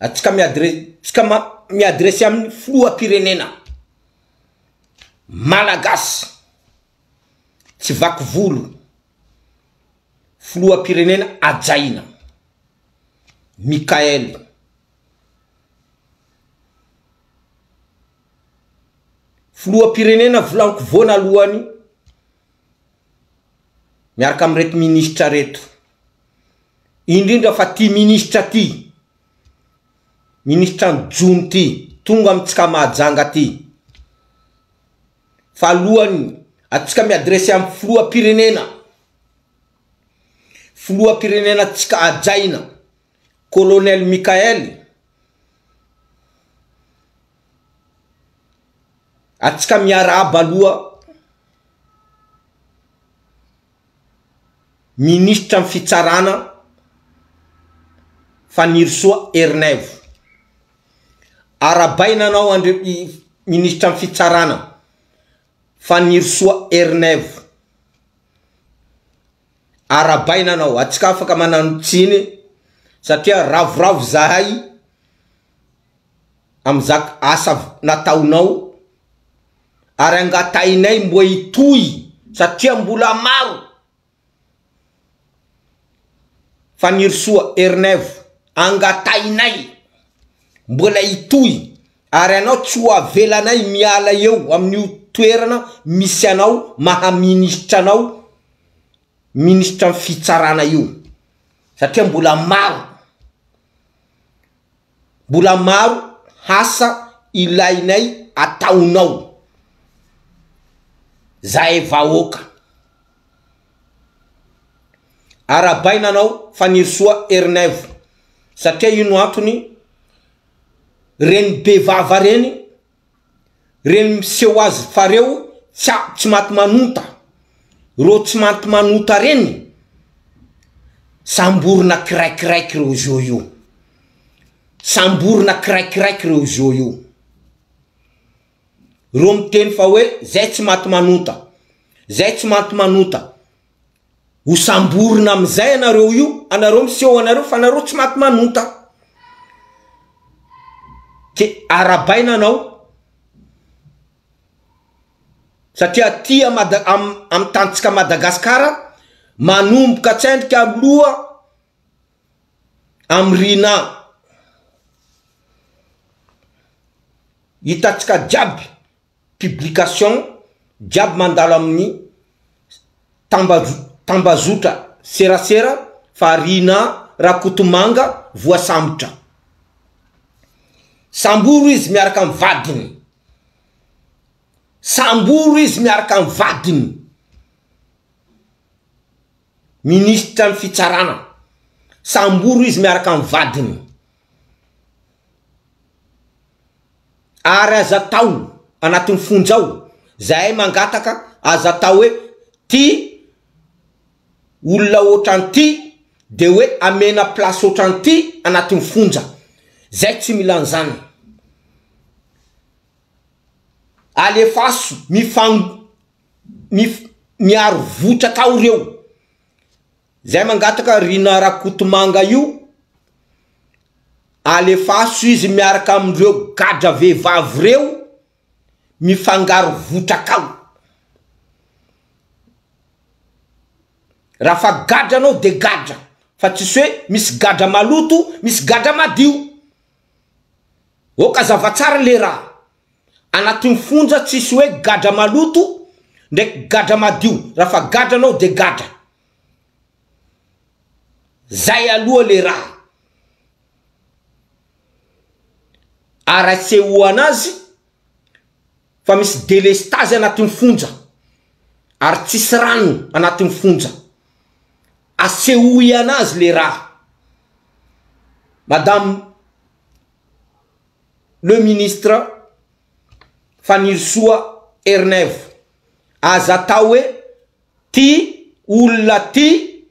Atsika mi-adre, tsika ma, mi-adresser amin'ny filoham-pirenena malagasy tsy vaky volo, filoham-pirenena hajaina, Mickaël. Filoham-pirenena volaniko voanalohany miaraka amin'ireto minisitra reto, indrindra fa ty minisitra ty, minisitran'ny jono ty, tonga amintsika Mahajanga ty, fa alohan'ny antsika mi-adresser amin'ny filoham-pirenena, filoham-pirenena tsika hajaina, colonel Mickaël, Atsika miarahaba aloha minisitra ny fitsarana Fanirisoa Ernaivo. Arahabaina anao andre minisitra ny fitsarana Fanirisoa Ernaivo. Arahabaina anao, atsika afaka manano tsiny satria ravoravo zahay amzak asa nataonao ary angatahinay mbo hitohy satria mbola maro Fanirisoa Ernaivo angatahinay mbola hitohy ary anao tsy ho avelanay miala eo amin'io toerana misy anao maha minisitra anao minisitra ny fitsarana io satria mbola maro Mbola maro asa ilainay ataonao zahay vahoaka. Arahabaina anao Fanirisoa Ernaivo satria io no antony reny be vava reny, reny miseho azy fa reo tsy tsy maty manonta, reo tsy maty manota reny samborina kiraikiraiky reo zao io, samborina kiraikiraiky reo zao io, reo miteny fa hoe zay tsy maty manota, zay tsy maty manota, Ho samborina amizay anareo io, anareo miseho anareo fa anareo tsy maty manonta. Ke arabaina anao satria aty a Mada- am am tanitsika Madagasikara manomboka tsendrika aloha am Rina. Hitantsika jiaby publication jiaby mandalo amin'ny tambajo- tambazotra serasera fa Rinah Rakotomanga voasambotra. Samboro izy miaraka amin'ny vadiny. Samboro izy miaraka amin'ny vadiny. Minisitra ny fitsarana. Samboro izy miaraka amin'ny vadiny. Ary aza atao anatin'ny fonja ao, zahay mangataka aza atao hoe ty olona ohatran'ity de hoe amena place ohatran'ity anatin'ny fonja, zay tsy mila an'zany, alefaso mifang- mif- miaro votraka ao reo. Zay mangataka Rina Rakotomanga io alefaso izy miaraka amindreo gadra vehivavy reo mifangaro votraka ao. Raha fa gadra anao de gadra fa tsisy hoe misy gadra maloto misy gadra madio. Ok azava tsara le raha. Anatin'ny fonja tsisy hoe gadra maloto ndraiky gadra madio raha fa gadra anao de gadra. Zay aloha le raha. Ary asehoana azy fa misy delestazy anatin'ny fonja ary tsisy rano anatin'ny fonja. Asehoy anazy le raha. Madame le ministre Fanirisoa Ernaivo, aza atao hoe ty olona ty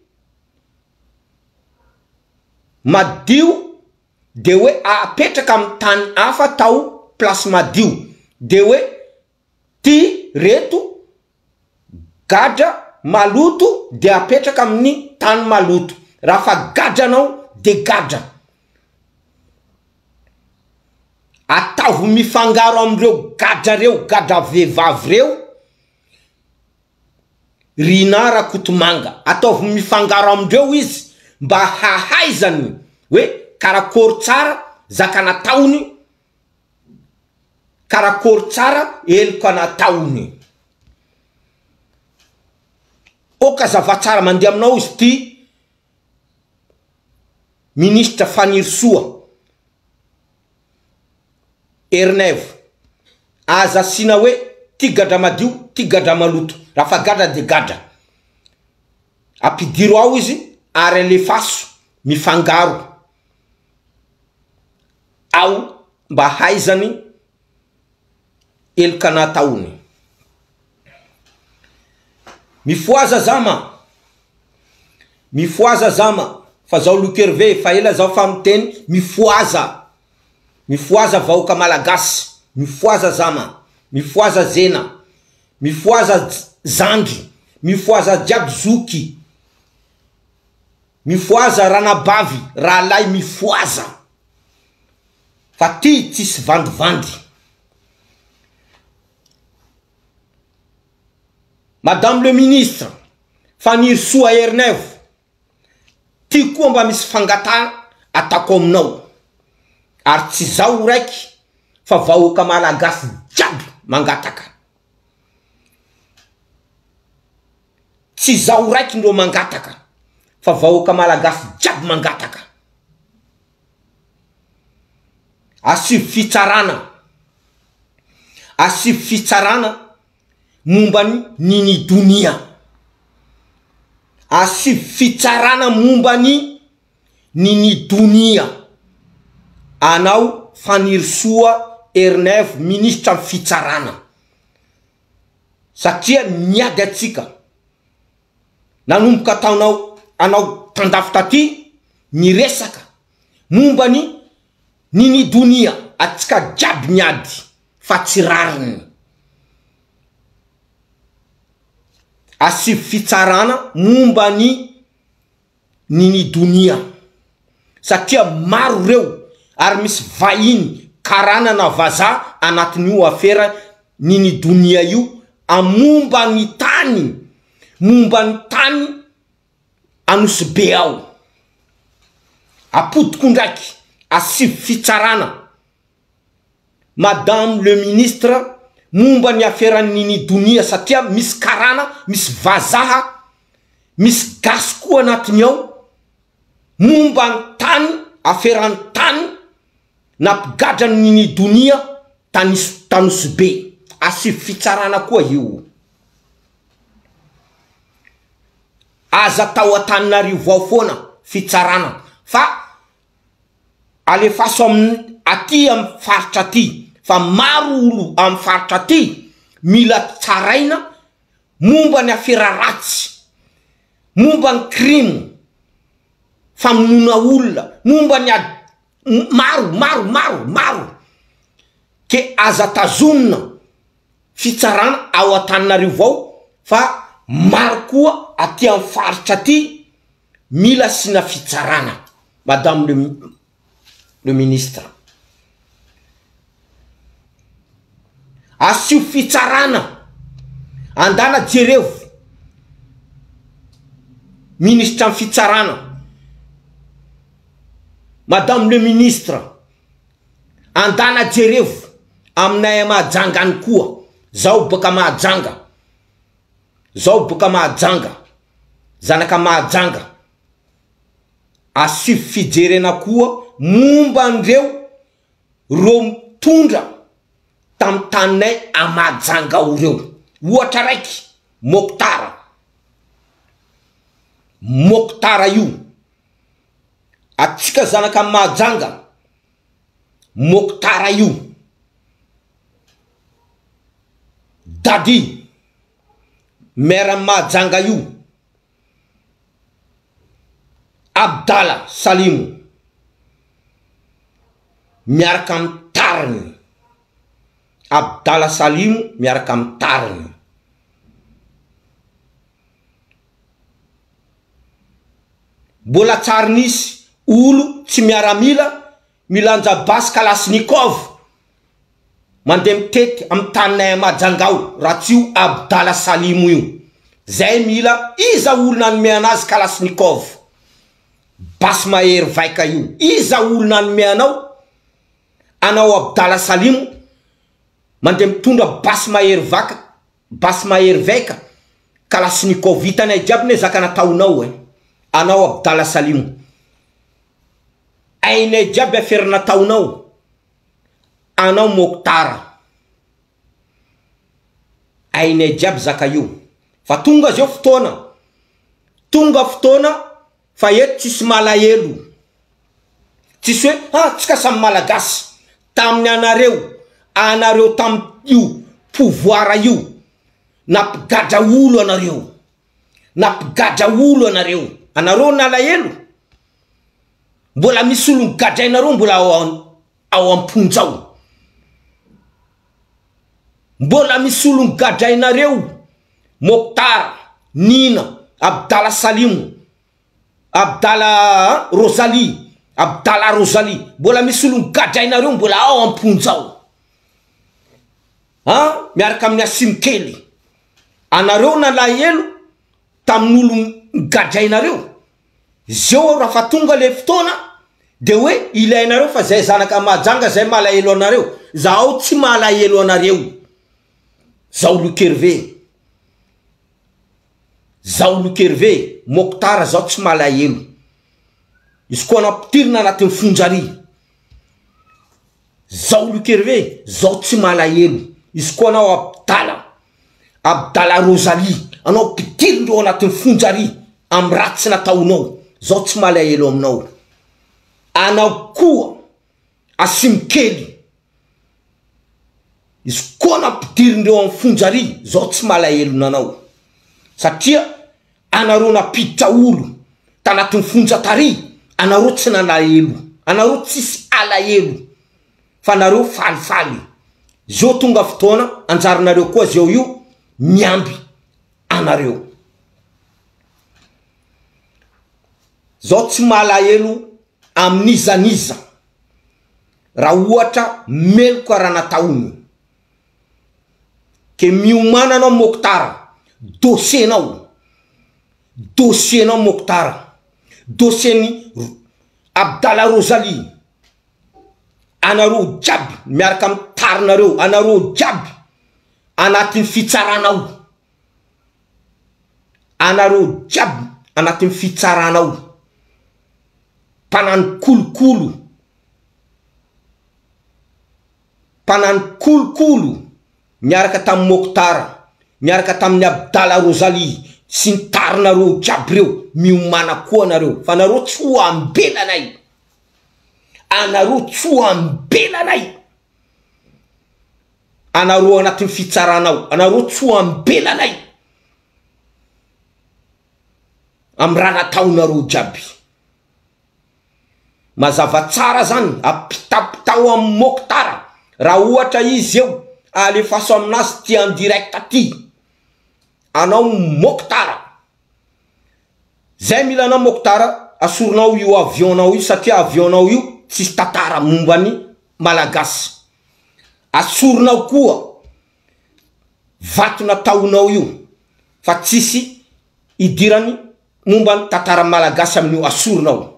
madio de hoe apetraka am tany hafa atao place madio de hoe ty reto gadra maloto de apetraka amin'ny tany maloto raha fa gadra anao de gadra. Ataovy mifangaro amin'ireo gadra reo, gadra vehivavy reo, Rinah Rakotomanga. Ataovy mifangaro amindreo izy mba hahaizany hoe karakôry tsara zaka nataony, karakôry tsara heloka nataony. Oka zava-tsara mandeha aminao izy ty Ministra Fanirisoa. Ernaivo, aza asiana hoe ty gadra madio, ty gadra maloto, raha fa gadra de gadra. Ampidiro ao izy ary alefaso mifangaro ao mba hahaizany heloka nataony. Mifohaza zama! Mifohaza zama! Fa zao Luc Hervé efa ela zaho fa miteny mifohaza! Mifohaza vahoaka malagasy! Mifohaza zama! Mifohaza zena! Mifohaza zandry! Mifohaza jiaby zoky! Mifohaza ranabavy rahalahy mifohaza! Fa ty tsisy vandivandy. Madame le ministre Fanirisoa Ernaivo, ty koa mba misy fangatahana ataoko aminao, ary tsy zaho raiky fa vahoaka malagasy jiaby mangataka. Tsy zaho raiky ndrô mangataka fa vahoaka malagasy jiaby mangataka. Asio fitsarana, asio fitsarana momba ny Nini Donia. Asio fitsarana momba ny Nini Donia. Anao Fanirisoa Ernaivo minisitra ny fitsarana. Satria niady antsika nanomboka taonao anao tandafy taty niresaka momba ny Nini Donia atsika jiaby niady fa tsy rariny. Asivo fitsarana momba ny Nini Donia satria maro reo ary misy vahiny karana na vazaha anatin'io afera Nini Donia io a momba ny tany momba ny tany Anosibe ao. Apodiko ndraiky asivo fitsarana Madame le ministre momba ny aferan'i Nini Donia satria misy karana, misy vazaha, misy gasy koa anatiny ao momba ny tany, aferan'ny tany nampigadra an'i Nini Donia tany Tanosibe. Asivo fitsarana koa io. Aza atao Antananarivo ao foana fitsarana fa Alefaso amin'ny aty amin'ny faritra aty fa maro olo amin'ny faritra aty mila tsaraina momba ny afera ratsy, momba ny crime, famonoana olona, momba ny ady maro maro maro maro ke aza tazomina fitsarana ao Antananarivo ao fa maro koa aty amin'ny faritra aty Mila asiana fitsarana madame le le ministre. Asio fitsarana. Andana jerevo ministra ny fitsarana. Madame le ministre, andana jerevo aminay a Mahajanga any koa, zaho boaka Mahajanga, zaho boaka Mahajanga. Zanaka Mahajanga, asio fijerena koa momba an'ireo reo mitondra tam taninay a Mahajanga ao reo. Ohatra raiky, Mokhtar. Mokhtar io, atsika zanaka Mahajanga, Mokhtar io, Dadi. Maire an'i Mahajanga io, Abdala Salimo, miaraka amin'ny tariny, Abdala Salimo miaraka amin'ny tariny. Mbola tsary nisy olo tsy miaramila milanja basy kalachnikov. Mandeha mitety amin'ny taninay à Majanga ao raha tsy io Abdala Salimo io. Zay mila iza olona hanome anazy kalachnikov. Basy mahery vaika io. Iza olona hanome anao anao Abdala Salimo mandeha mitondra basy mahery vaka basy mahery vaika kalachnikov hitanay jiaby ne zaka nataonao eh. Anao Abdala Salimo. Hainay jiaby affaire nataonao. Anao Mokhtar. Hainay jiaby zaka io. Fa tonga zao fotoana. Tonga fotoana fa eto tsisy malahelo. Tsisy hoe ah tsika samy malagasy. Tamin'ny anareo, anareo tamin'io pouvoir io. Nampigadra olo anareo. Nampigadra olo anareo. Anareo nalahelo. Mbola misy olo gadrainareo mbola ao ao am-ponja ao. Mbola misy olo gadrainareo Mokhtar, Nina, Abdala Salimo, Abdala Rosalie, Abdala Rosalie. Mbola misy olo gadrainareo mbola ao am-ponja ao. An, miaraka amin'ny Asimo kely. Anareo nalahelo tamin'olo gadrainareo. Zeo raha fa tonga le fotoana de hoe ilainareo fa zay zanaka Mahajanga zay malahelo anareo. Zaho tsy malahelo anareo. Zaho Luc Hervé. Zaho Luc Hervé, Mokhtar zaho tsy malahelo. Izy koa nampidirina anatin'ny fonja ary. Zaho Luc Hervé, zaho tsy malahelo. Izy koa anao Abdala, Abdala Rosalie, anao ampidirindreo anatin'ny fonja ary amin'ny ratsy nataonao. Zaho tsy malahelo aminao. Anao koa asimo kely. Izy koa nampidirindreo amin'ny fonja ary, zaho tsy malahelo nanao. Satria anareo nampiditra olo tanatin'ny fonja tary, anareo tsy nalahelo, anareo tsisy alahelo, fa nareo falifaly. Zeo tonga fotoana anjarinareo koa zeo io miamby anareo. Zao tsy malahelo amin'iza n'iza raha ohatra meloka raha nataony. Ke miomana anao Mokhtar, dossier-nao, dossier-nao Mokhtar, dossier-n'i Abdala Rosalie, anareo jiaby miaraka amin'ny tarinareo, anareo jiaby anatin'ny fitsarana ao, anareo jiaby anatin'ny fitsarana ao, mpanano kolokolo, mpanano kolokolo niaraka tamin'i Mokhtar, niaraka tamin'i Abdala Rosalie sy ny tarinareo jiaby reo, miomàna koa nareo fa nareo tsy ho ambelanay, anareo tsy ho ambelanay, anareo anatin'ny fitsarana ao, anareo tsy ho ambelanay amin'ny raha nataonareo jiaby. Mazava tsara zany, ampitapitao amin'i Mokhtar raha ohatra izy eo, alefaso aminazy ty en direct ty, anao Mokhtar, zay mila anao Mokhtar, asorinao io avion nao io satria avion nao io tsisy tantara momba ny malagasy, asorinao koa vato nataonao io fa tsisy idirany momba ny tantara malagasy amin'io asorinao.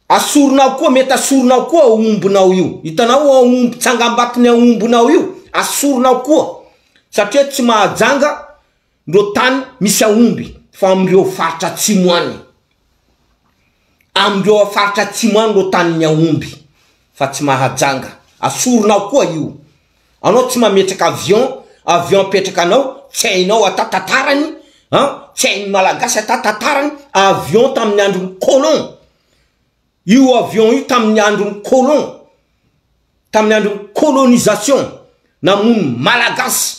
Asorinao koa, mety asorinao koa aombinao io. Hitanao aomby, tsangambaton'ny aombinao io, asorinao koa. Satria tsy mahajanga ireo tany misy aomby fa amin'ireo faritra atsimo any. Amin'ireo faritra atsimo any ireo tanin'ny aomby fa tsy mahajanga. Asorinao koa io. Anao tsy mametraka avion, avion apetraka anao tsy hainao ata tantarany an, tsy hain'ny malagasy ata tantarany, avion tamin'ny andron'ny colon, io avion io tamin'ny andron'ny colon, tamin'ny andron'ny colonisation namono malagasy,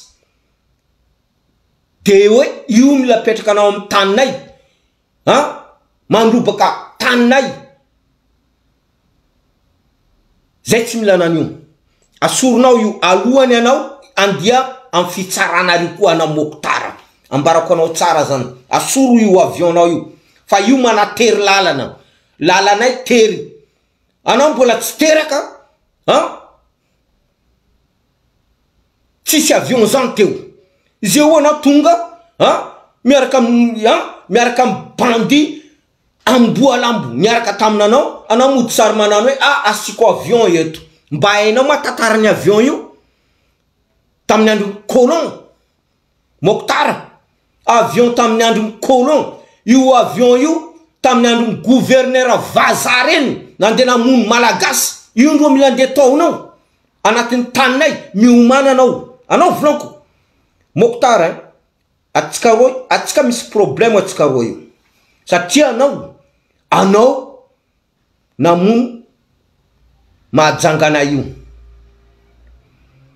de hoe io mila apetraka anao amin'ny taninay. An! Mandrobaka taninay. Zay tsy mila ananio. Asorinao io alohany anao andia am fitsarana ary koa anao Mokhtar. Ambarako anao tsara zany. Asoro io avion nao io. Fa io manatery lalana. Lalanay tery. Anao mbola tsy teraka an! Tsisy avion zany teo. Zeo anao tonga a miaraka am a miaraka am bandy amboa lambo niaraka taminanao, anao mody sary manano hoe ah asiko avion eto. Mba hainao ma tantaran'ny avion io? Tamin'ny andron'ny colon. Mokhtar, avion tamin'ny andron'ny colon, io avion io tamin'ny andron'ny gouverneur vazaha reny nandeha namono malagasy, io ndro mila andeha taonao anatin'ny taninay, miomàna anao, anao volaniko Mokhtar ein, atsika roa, atsika misy problème atsika roa io, satria anao, anao namono Mahajanga anay io.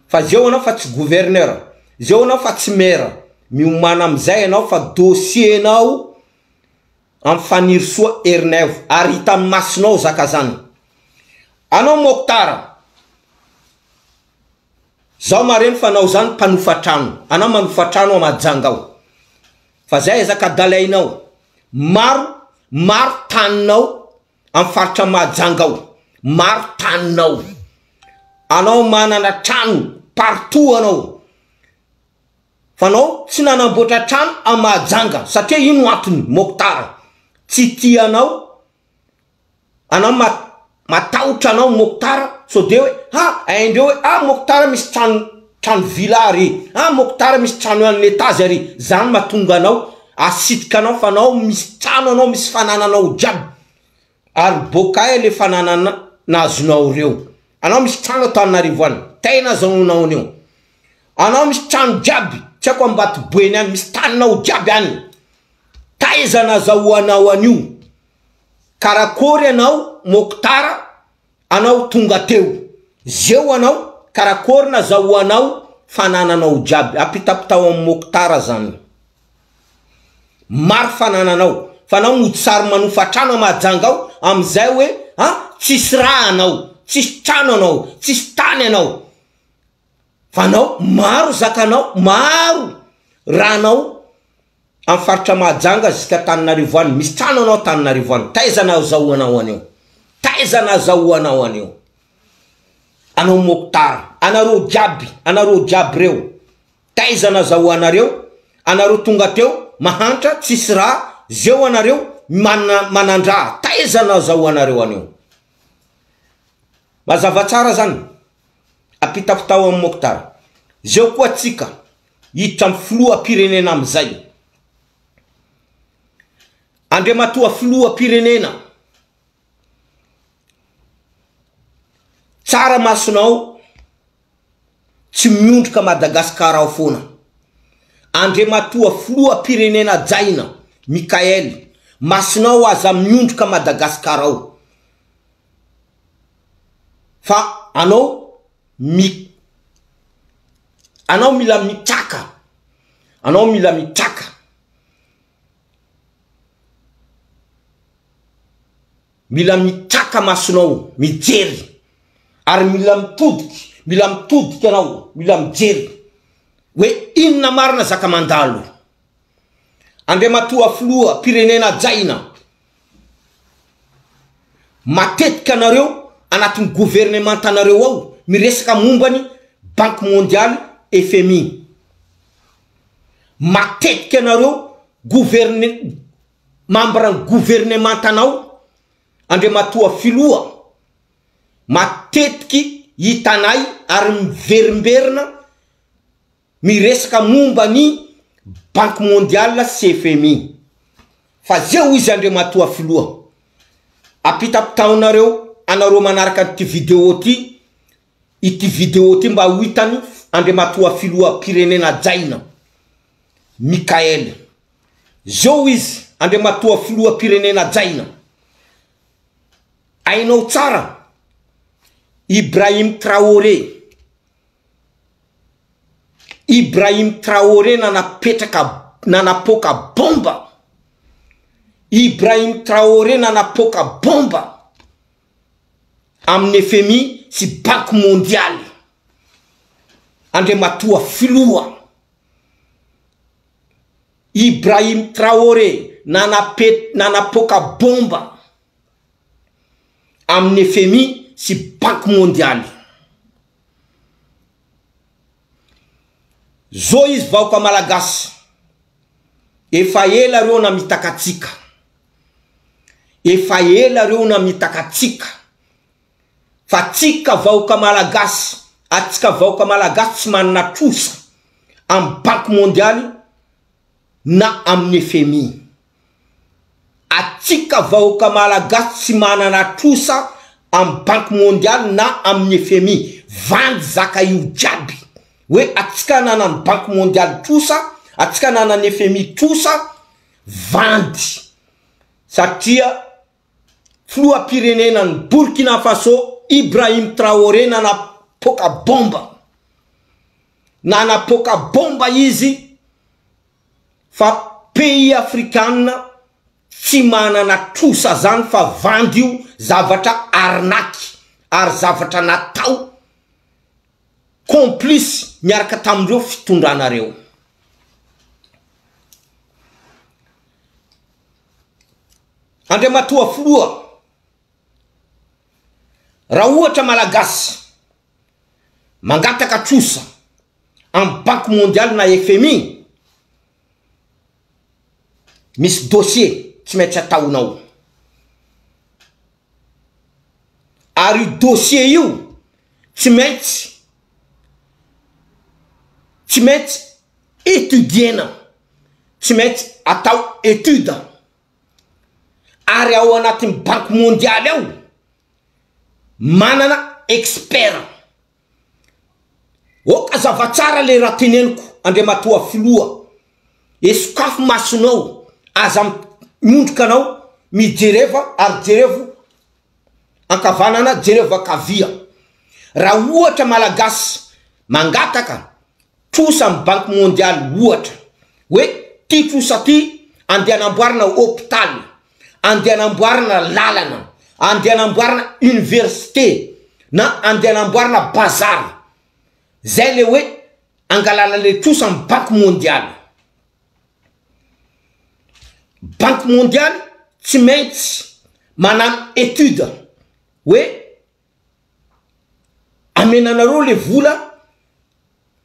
Fa zeo anao fa tsy gouverneur, zeo anao fa tsy maire, miomàna amizay anao fa dossier nao am Fanirisoa Ernaivo ary hitan'ny masonao zaka zany. Anao Mokhtar, zaho mareno fa anao zany mpanofa trano, anao manofa trano ao Mahajanga ao. Fa zay ezaka adalainao, maro maro taninao am faritra Mahajanga ao, maro taninao, anao manana trano partout anao, fa anao tsy nanamboatra trano a Mahajanga satria ino antony Mokhtar tsy tia anao Anao ma matahotra anao Mokhtar sao de hoe ha haindreo hoe ah Mokhtar misy trano trano villa ary, ah Mokhtar misy trano en étage ary, zany mahatonga anao asitrika anao fa anao misy trano anao misy fanananao jiaby ary boka le fananana nahazonao reo, anao misy trano Antananarivo any, tena azahoanao an'io, anao misy trano jiaby tsy haiko Ambatoboeny any misy taninao jiaby any, taiza nazahoanao an'io? Karakôry anao Mokhtar anao tonga teo zeo anao karakôry nazahoanao fanananao jiaby apitapitao am Mokhtar zany maro fanananao fa anao mody sary manofa trano a Mahajanga ao amizay hoe a tsisy raha anao tsisy trano anao tsisy tany anao fa anao maro zakanao maro rahanao Am faritra Mahajanga jusqu'à Tananarivo any misy trano anao Tananarivo any taiza nazahoanao an'io taiza nazahoanao an'io anao Mokhtar anareo jiaby anareo jiaby reo taiza nazahoanareo anareo tonga teo mahantra tsisy raha zeo anareo mana manandraha taiza nazahoanareo an'io mazava tsara zany apitapitao am Mokhtar zeo koa tsika Hiditra amin'ny filoham-pirenena amin'izay. Andriamatoa filoham-pirenena, tsara masonao tsy miondrika Madagascar ao foana. Andriamatoa filoham-pirenena hajaina Mickaël, masonao aza miondrika Madagascar ao. Fa anao mi anao mila mitraka anao mila mitraka mila mitraka masonao mijery ary mila mitodiky mila mitodiky anao mila mijery hoe inona marina zaka mandalo Andriamatoa filoha pirenena hajaina matetika anareo anatin'ny gouvernementanareo ao miresaka momba ny banque mondiale FMI matetika anareo gouverne membre ny gouvernementanao Andriamatoa filoha matetiky hitanay ary miverimberina miresaka momba ny banque mondiale sy FMI fa zeo izy Andriamatoa filoha apitapitaonareo anareo manaraka an'ity video ty ity video ty mba ho hitany Andriamatoa filoha pirenena hajaina Mickael zeo izy Andriamatoa filoha pirenena hajaina hainao tsara Ibrahim Traoré Ibrahim Traoré nanapetraka nanapoaka bomba Ibrahim Traoré nanapoaka bomba amin'ny FMI sy banque mondiale Andriamatoa filoha Ibrahim Traoré nanape nanapoaka bomba amin'ny FMI sy banque mondiale. Zo izy vahoaka malagasy. Efa ela reo namitaka atsika. Efa ela reo namitaka atsika. Fa tsika vahoaka malagasy, atsika vahoaka malagasy tsy manana trosa am banky mondialy na amin'ny fmi. Atsika vahoaka malagasy tsy manana trosa am banky mondialy na amin'ny fmi. Vandy zaka io jiaby. Hoe atsika ananan'ny banky mondialy trosa, atsika ananan'ny fmi trosa, vandy. Satria Filoham-pirenenan'i Burkina Faso Ibrahim Traoré nanapoaka bomba. Nanapoaka bomba izy fa pays afrikana tsy manana trosa zany fa vandy io zavatra arnaque ary zavatra natao complice miaraka tamin'ireo fitondrana reo. Andriamatoa Filoha, raha ohatra Malagasy mangataka trosa amin'ny Banque Mondiale na FMI, misy dossier tsy maintsy ataonao. Ary io dossier io tsy maintsy tsy maintsy étudier-na, tsy maintsy atao étude. Ary ao anatin'ny banque mondiale ao manana expert. Ok azava tsara le raha teneniko Andriamatoa Filoha e sokafy masonao aza miondrika anao mijereva ary jerevo ankavanana jerevo ankavia raha ohatra Malagasy mangataka trosa am banque mondiale ohatra hoe ty trosa ty andeha anamboarana hôpital andeha anamboarana lalana andeha anamboarana université na andeha anamboarana bazary zay le hoe angalana le trosa am banque mondiale banque mondiale tsy maintsy manano étude hoe Amenanareo le vola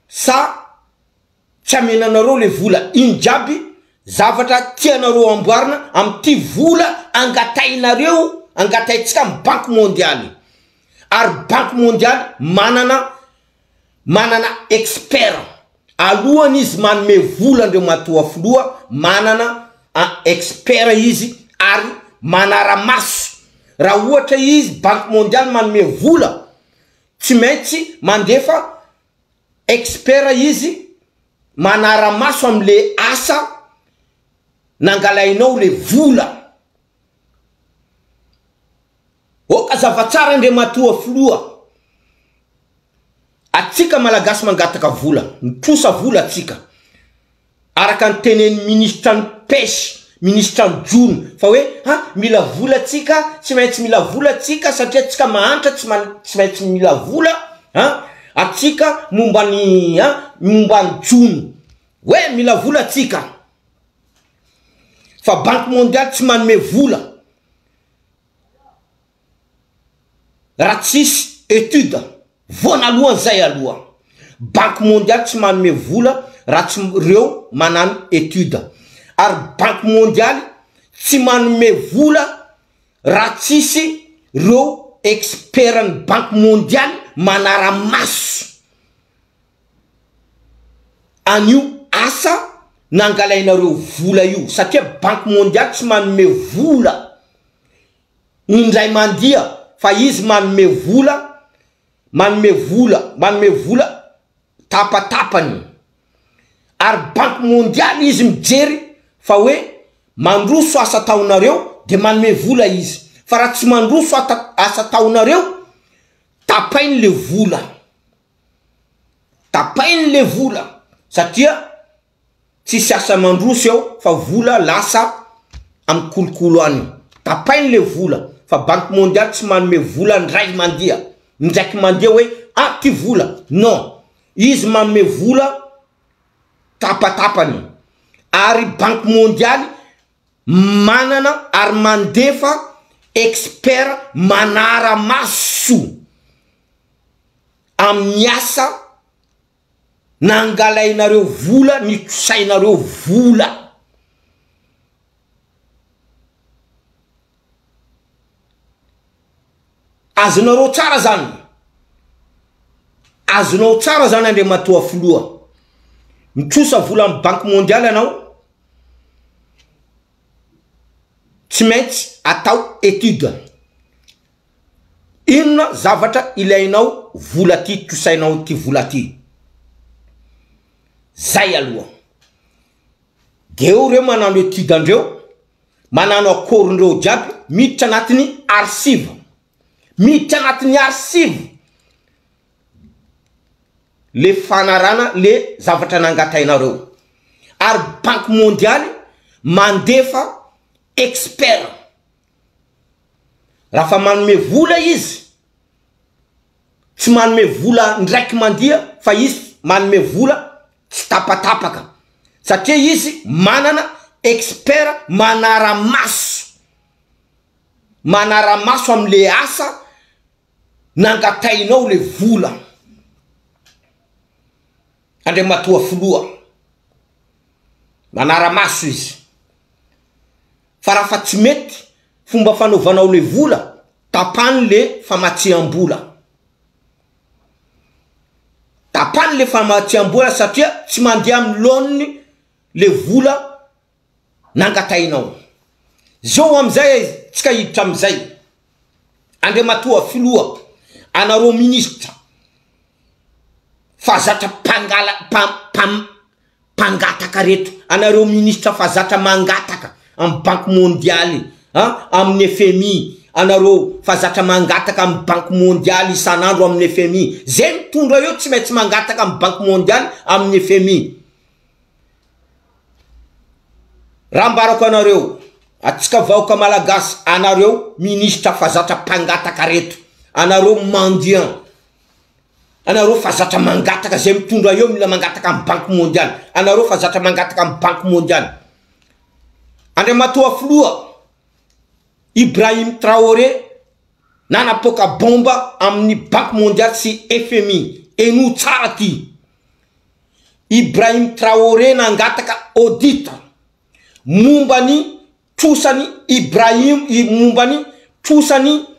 sa tsy amenanareo le vola ino jiaby zavatra tianareo amboarina amty vola angatainareo angataintsika am banky mondialy ary banky mondialy manana manana expert alohany izy manome vola andriamatoa filoha manana expert izy ary manaramaso raha ohatra izy banky mondialy manome vola tsy maintsy mandefa expert izy manaramaso amle asa nangalainao le vola Oka zava-tsara Andriamatoa Filoha, atsika Malagasy mangataka vola, mitrosa vola atsika, araka ny tenenin'ny minisitra ny pêche, minisitra ny jono, fa hoe ha mila vola atsika, tsy maintsy mila vola atsika satria atsika mahantra tsy man- tsy maintsy mila vola an, atsika momba ny an momba ny jono, hoe mila vola atsika, fa banque mondiale tsy manome vola. Raha tsisy etude voanalohany zay aloha, banque mondiale tsy manome vola raha tsy reo manano etude, ary banque mondiale tsy manome vola raha tsisy reo expert ny banque mondiale manaramaso an'io asa nangalainareo vola io satria banque mondiale tsy manome vola indray mandia fa izy manome vola manome vola manome vola tapatapany ary banque mondiale izy mijery fa hoe mandroso asa ataonareo de manome vola izy fa raha tsy mandroso ata- asa ataonareo tapainy le vola tapainy le vola satria Tsisy asa mandroso eo fa vola lasa am kolokolo any. Tapainy le vola fa banque mondiale tsy manome vola ndray mandia ndraiky mandia hoe ah ty vola non izy manome vola tapatapany ary banque mondiale manana ary mandefa expert manaramaso amin'ny asa. Nangalainareo vola nitrosainareo vola. Azonareo tsara zany. Azonao tsara zany Andriamatoa Filoha. Mitrosa vola amin'ny banque mondiale ianao. Tsy maintsy atao étude. Inona zavatra ilainao vola ty trosainao ty vola ty. Zay aloha. De eo reo manano étude andreo, manano accord ndreo jiaby, miditra anatin'ny archive, miditra anatin'ny archive le fanarana le zavatra nangatainareo, ary banque mondiale mandefa expert, raha fa manome vola izy, tsy manome vola ndraiky mandia fa izy manome vola tsy tapatapaka satria izy manana expert manaramaso manaramaso amle asa nangatahinao le vola Andriamatoa filoha manaramaso izy fa raha fa tsy mety fomba fanaovanao le vola tapany le famatsiambola Tapany le famatsiambola satria tsy mandeha amin'ny laoniny le vola nangatahinao. Zao amizay tsika hiditra amizay. Andriamatoa filoha, anareo minisitra fa zatra mpangala mpam mpangataka reto, anareo ministra fa zatra mangataka am banky mondialy a amin'ny fmi, anareo fa zatra mangataka am banky mondialy isan'andro amin'ny fmi, zay mitondra eo tsy maintsy mangataka am banky mondialy amin'ny fmi, raha ambarako anareo atsika vahoaka malagasy anareo ministra fa zatra mpangataka reto, anareo mendiant. Anareo fa zatra mangataka zay mitondra eo mila mangataka am banky mondiale anareo fa zatra mangataka am banky mondiale Andriamatoa filoha Ibrahim Traoré nanapoaka bomba amin'ny banky mondiale sy FMI henoa tsara ty Ibrahim Traoré nangataka audit momba ny trosany Ibrahim momba ny trosany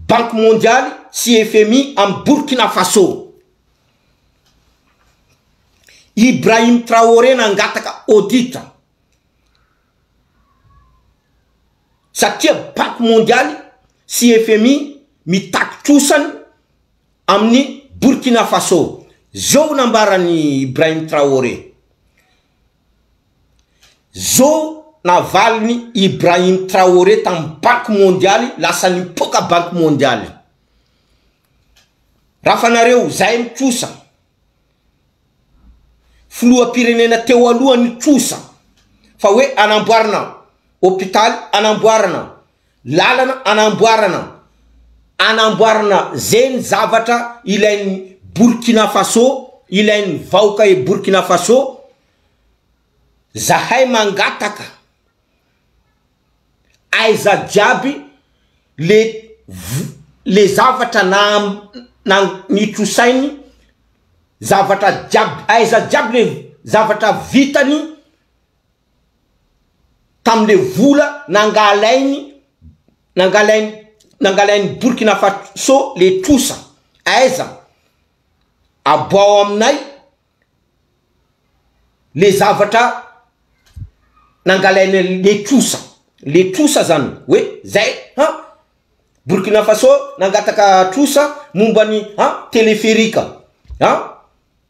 Banky mondialy sy FMI amin'i Burkina Faso. Ibrahim Traoré nangataka audit satria Banky mondialy sy FMI mitaky trosany amin'i Burkina Faso. Zao nambaran'i Ibrahim Traoré. Zo navaliny Ibrahim Traoré tamin'ny banky mondialy lasa nipoaka banky mondialy. Raha nareo zay mitrosa filoham-pirenena teo aloha nitrosa fa hoe anamboarana hopitaly anamboarana lalana anamboarana anamboarana zegny zavatra ilain'ny Burkina Faso ilain'ny vahoaka e Burkina Faso Zahay mangataka aiza jiaby le le zavatra na na nitrosainy zavatra jiaby aiza jiaby le zavatra vitany tamle vola nangalainy nangalainy nangalainy Burkina Faso le trosa aiza aboaho aminay le zavatra nangalaina le trosa, le trosa zany hoe zay han Burkina Faso nangataka trosa momba ny han téléphérique han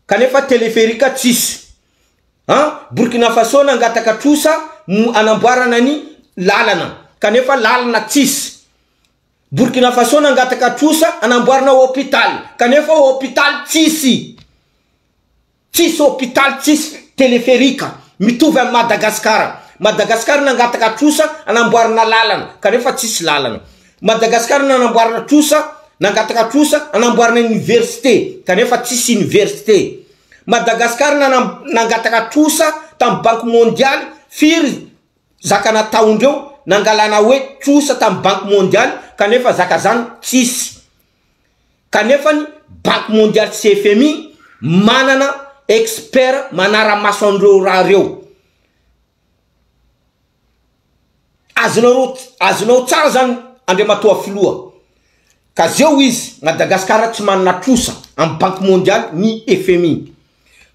kanefa téléphérique tsisy han Burkina Faso nangataka trosa anamboarana ny lalana kanefa lalana tsisy Burkina Faso nangataka trosa anamboarana hôpital kanefa hôpital tsisy Tsisy hôpital tsisy téléphérique mitovy amin'i Madagascar. Madagascar nangataka trosa anamboarana lalana kanefa tsisy lalana. Madagascar nanamboarana trosa nangataka trosa anamboarana université kanefa tsisy université. Madagascar nanam nangataka trosa tamin'ny banque mondiale firy zaka nataondreo nangalana hoe trosa tamin'ny banque mondiale kanefa zaka zany tsisy. Kanefa ny banque mondiale sy FMI. manana expert manara-maso an'ireo raha reo. Azonareo azonao tsara zany Andriamatoa Filoha ka zeo izy Madagascar tsy manana trosa am banque mondiale ny FMI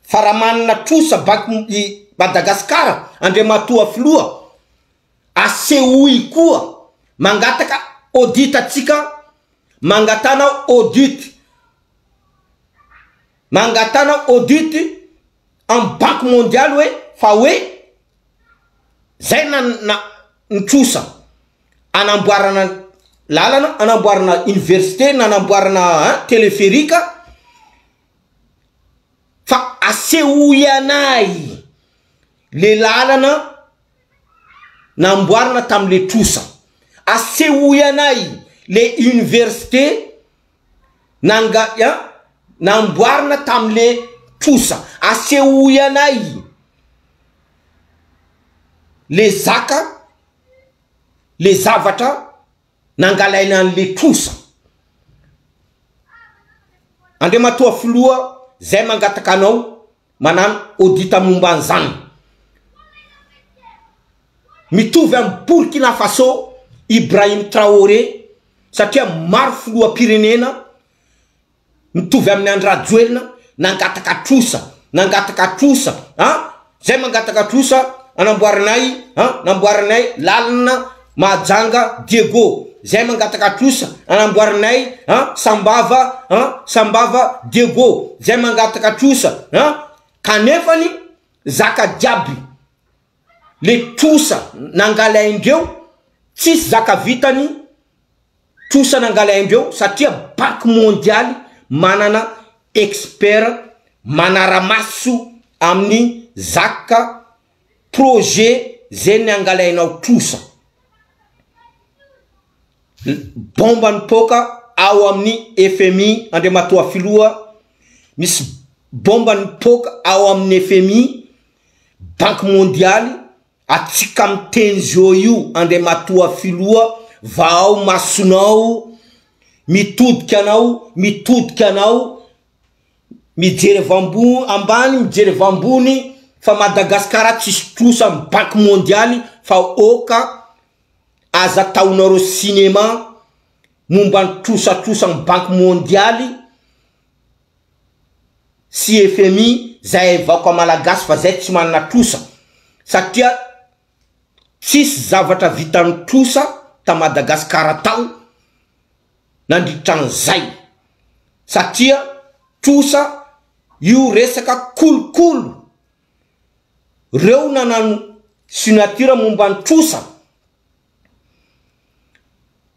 fa raha manana trosa banque i Madagascar Andriamatoa Filoha asehoy koa mangataka audit atsika mangatana audit mangatana audit am banque mondiale hoe fa hoe zay na na ny trosa anamboarana lalana, anamboarana université, nanamboarana hein téléphérique fa asehoy anay le lalana namboarina tamle trosa, asehoy anay le université nanga hein namboarina tamle trosa, asehoy anay le zaka le zavatra nangalaina an'le trosa. Andriamatoa Filoha zay mangataka anao manano audit momba an'izany. Mitovy amin'i Burkina Faso Ibrahim Traoré satria maro filoham-pirenena Mitovy amin'ny Andry Rajoelina nangataka trosa, nangataka trosa an! Zay mangataka trosa anamboaranay an, namboaranay lalana Mahajanga Diego, zay mangataka trosa anamboaranay an Sambava an Sambava Diego, zay mangataka trosa an, kanefany zaka jiaby le trosa nangalaindreo tsisy zaka vitany Trosa nangalaindreo satria banky mondialy manana expert manaramaso amin'ny zaka projet ze niangalainao trosa. Bomba nipoaka ao amin'ny FMI Andriamatoa Filoha misy bomba nipoaka ao amin'ny FMI banky mondialy Atsika miteny zao io Andriamatoa Filoha vahao masonao mitodika anao mitodika anao mijery avy ambony ambany mijery avy ambony fa Madagascar tsisy trosa am banky mondialy fa oka aza ataonareo cinéma momba ny trosatrosa am banky mondialy sy fmi zay vaoka malagasy fa zay tsy manana trosa satria tsisy zavatra vitan'ny trosa ta Madagascar tao nandritra an'izay satria trosa io resaka kolokolo reo nanano signature momba ny trosa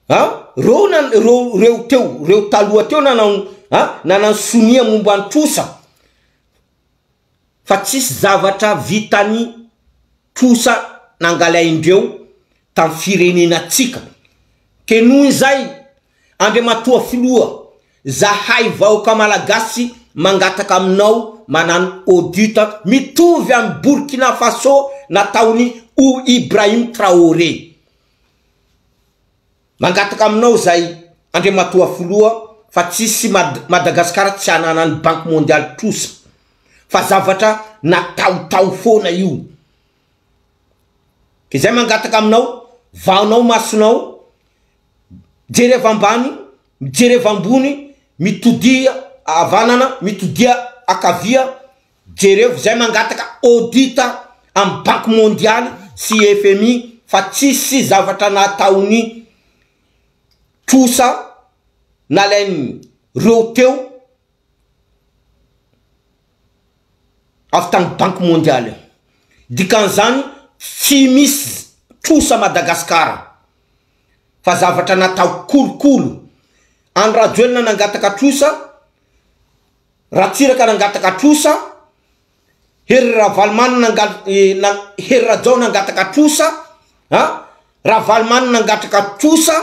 A! Reo na reo reo teo reo taloha teo nanao a nanano sonia momba ny trosa fa tsisy zavatra vitany trosa nangalaindreo tam firenena tsika ke noho izay Andriamatoa filoha zahay vahoaka malagasy mangataka aminao manano audit mitovy am Burkina Faso nataony o Ibrahim Traoré. Mangataka aminao zay Andriamatoa Filoha fa tsisy Madagascar tsy ananan'ny banque mondiale trosa fa zavatra nataotao foana io. Ke zay mangataka aminao vaonao masonao jereva ambany mijereva ambony mitodia havanana mitodia akavia Jerevo zay mangataka audit am banky mondialy sy FMI fa tsisy zavatra nataony trosa nalainy reo teo avy tany banky mondialy dikan'izany tsy misy trosa Madagascar fa zavatra natao kolokolo Andry Rajoelina nangataka trosa Ratsiraka nangataka trosa, Hery Ravalomanana nanga- Hery Rajao nangataka trosa a, Ravalomanana nangataka trosa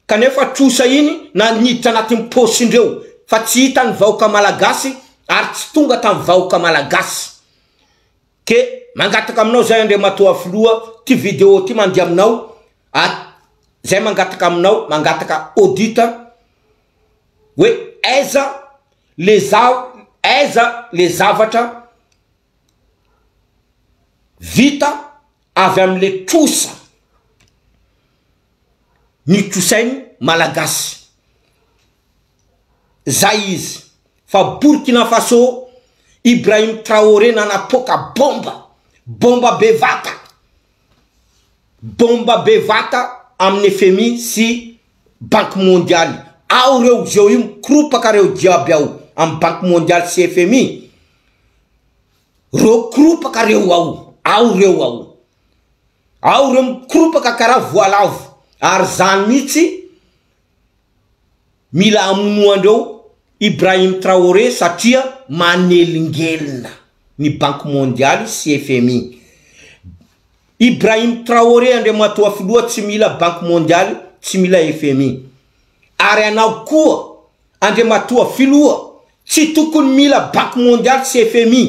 kanefa trosa iny na niditra anatin'ny paosindreo fa tsy hitan'ny vahoaka malagasy ary tsy tonga tamin'ny vahoaka malagasy. Ke mangataka aminao zay Andriamatoa Filoha, ty video ty mandeha aminao, a zay mangataka aminao, mangataka audit hoe aiza le za. Aiza le zavatra vita avy amle trosa nitrosainy malagasy. Zay izy fa Burkina Faso Ibrahim Traoré nanapoaka bomba, bomba bevata, bomba bevata amin'ny fmi sy banque mondiale ao reo zeo io mikoropaka reo jiaby ao amin'ny banque mondiale sy fmi reo koropaka reo ao ao reo ao ao reo mikoropaka karaha voalavo ary zany mihitsy Mila amonoandreo Ibrahim Traoré satria manelingelina ny banky mondialy sy fmi. Ibrahim Traoré Andriamatoa Filoha tsy mila banky mondialy tsy mila fmi. Ary anao koa Andriamatoa Filoha tsy tokony mila banky mondialy sy fmi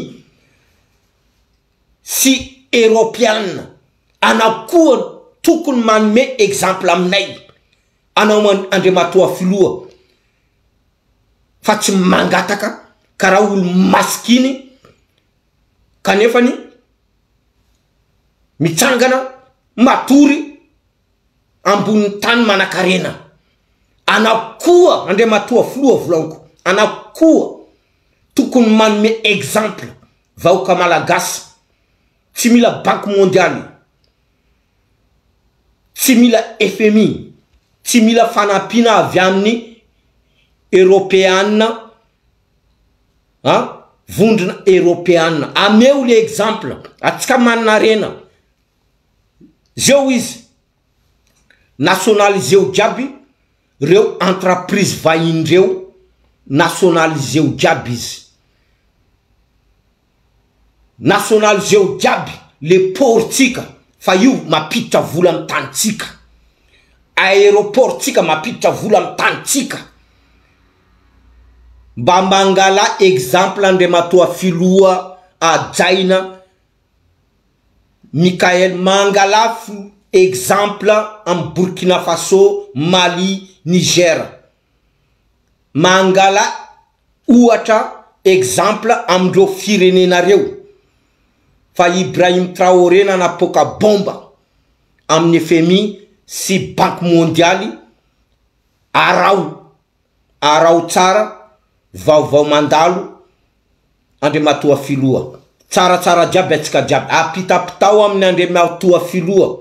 sy eropeana. Anao koa tokony manome exemple aminay. Anao Andriamatoa Filoha fa tsy mangataka karaha olo masikiny kanefany mitsangana matory ambonin'ny tany manakarena. Anao koa Andriamatoa Filoha volagniko, anao koa tokony manome exemple vahoaka malagasy tsy mila banky mondialy. Tsy mila fmi, tsy mila fanampiana avy amin'ny eropeana a, vondrona eropeana. Ameo le exemple, atsika manana harena, zeo izy, nationaliseo jiaby reo entreprise vahiny reo, nationaliseo jiaby izy. Nationaliseo jiaby le port tsika fa io mampiditra vola am tany tsika, aeroport tsika mampiditra vola am tany tsika, mba mangala exemple Andriamatoa filoha hajaina Mickael mangala exemple am Burkina Faso, Mali, Niger, mangala Ohatra, exemple, amindreo firenena reo fa Ibrahim Traoré nanapoaka bomba amin'ny fmi sy banky mondialy araho araho tsara vaovao mandalo Andriamatoa filoha tsaratsara jiaby atsika jiaby apitapitao amin'ny Andriamatoa filoha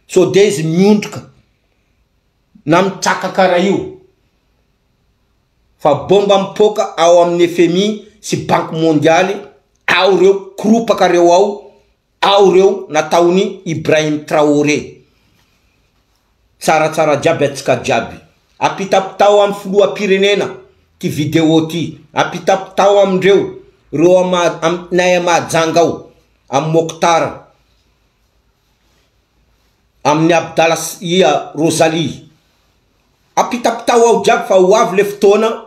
sode izy miondrika na mitsaka kara io. Fa bomba mipoaka ao amin'ny fmi sy banky mondialy ao reo koropaka reo ao ao reo nataony Ibrahim Traoré. Tsaratsara jiaby atsika jiaby. Apitapitao amin'ny filoham-pirenena ty video ty. Apitapitao amindreo reo ama aminay a Mahajanga ao amin'ny Mokhtar amin'ny Abdala ia Rosalie. Apitapitao ao jiaby fa ho avy le fotoana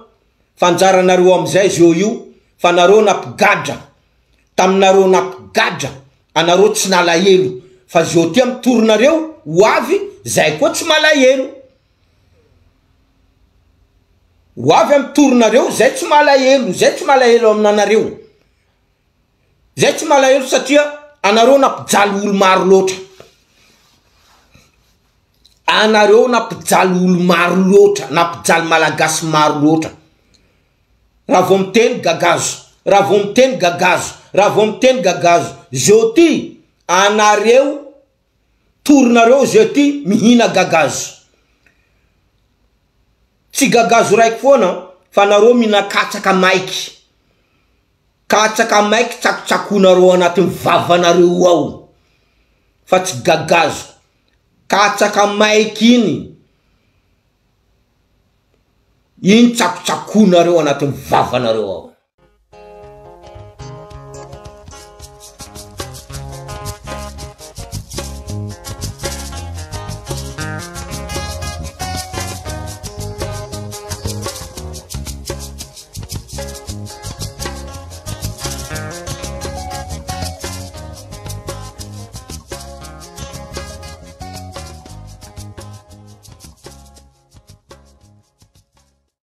fa anjaranareo amizay zeo io fa nareo nampigadra taminareo nampigadra anareo tsy nalahelo fa zeo ty am tour nareo ho avy zay koa tsy malahelo ho avy am tour nareo zay tsy malahelo zay tsy malahelo aminanareo Zay tsy malahelo satria anareo nampijaly olo maro loatra. Anareo nampijaly olo maro loatra, nampijaly malagasy maro loatra. Raha vao miteny gagazo, raha vao miteny gagazo, raha vao miteny gagazo. Zao ty anareo torinareo zao ty mihina gagazo. Tsy gagazo raiky foana fa nareo mihina katsaka maiky. Katsaka maiky tsakotsakoinareo anatin'ny vavanareo ao fa tsy gagazo. Katsaka maiky iny, iny tsakotsakoinareo anatin'ny vavanareo ao.